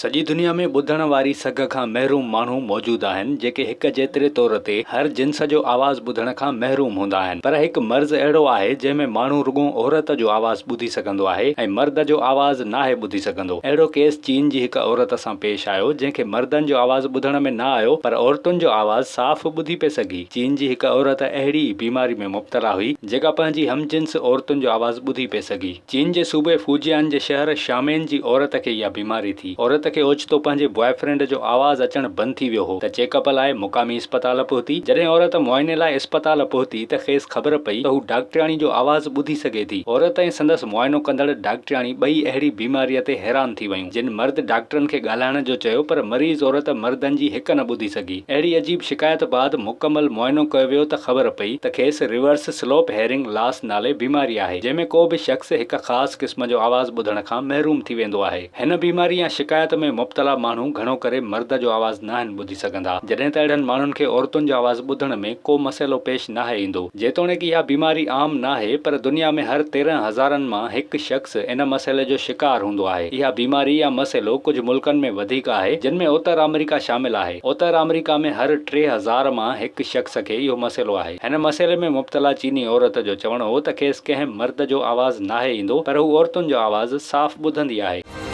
سڄي دنيا ۾ ٻڌڻ واري سگهه کان محروم ماڻهو موجود آهن، جيڪي هڪ جيتري طور تي هر جنس جو آواز ٻڌڻ کان محروم هوندا آهن. پر هڪ مرض اهڙو آهي، جنهن ۾ ماڻهو رڳو عورت جو آواز ٻڌي سگهندو آهي ۽ مرد جو آواز ناهي ٻڌي سگهندو. اهڙو ڪيس چين جي هڪ عورت سان پيش آيو، جنهن کي مردن جو آواز ٻڌڻ ۾ نه آيو، پر عورتن جو آواز صاف ٻڌي پئي سگهي. چين جي هڪ عورت اهڙي ئي بيماري ۾ مبتلا هئي، جيڪا پنهنجي هم جنس عورتن جو آواز ٻڌي پئي سگهي. چين جي صوبي فوجيان جي شهر شامين جي عورت کي اها بيماري ٿي. عورت کي اوچتو پنهنجي بواء فرينڊ جو آواز اچڻ بند ٿي ويو هو ته چيڪ اپ لاء مقامي اسپتال پهتي. جڏهن عورت معائني لاء اسپتال پهتي ته کيس خبر پئي ته هو ڊاڪٽرياڻي جو آواز ٻڌي سگهي ٿي. عورت ۽ سندس معائنو ڪندڙ ڊاڪٽرياڻي ٻئي اهڙي بيماريء تي حيران ٿي ويون. جن مرد ڊاڪٽرن کي ڳالهائڻ جو چيو پر مريض عورت مردن جي هڪ نه ٻڌي سگهي. اهڙي عجيب شڪايت بعد مڪمل معائنو ڪيو ويو ته خبر پئي ته کيس ريورس سلوپ هيئرنگ لاس نالي بيماري آهي، جنهن ۾ ڪو به شخص هڪ خاص قسم جو آواز ٻڌڻ کان محروم ٿي ويندو آهي. هن بيماري يا شڪايت ۾ مبتلا ماڻهو گهڻو ڪري مرد جو آواز ناهن ٻڌي سگهندا، جڏهن ته اهڙن ماڻهن کي عورتن جو آواز ٻڌڻ ۾ ڪو مسئلو پيش ناهي ايندو. جيتوڻيڪ اها بيماري عام ناهي پر دنيا ۾ هر 13 هزارن مان هڪ شخص ان مسئلي جو شڪار هوندو آهي. اها بيماري يا مسئلو ڪجهه ملڪن ۾ وڌيڪ آهي، جن ۾ اتر آمريڪا شامل آهي. اتر آمريڪا ۾ هر 3000 مان هڪ شخص کي اهو مسئلو آهي. هن مسئلي ۾ مبتلا چيني عورت جو چوڻ هو ته کيس ڪنهن مرد جو آواز ناهي ايندو پر هو عورتن جو آواز صاف ٻڌندي آهي.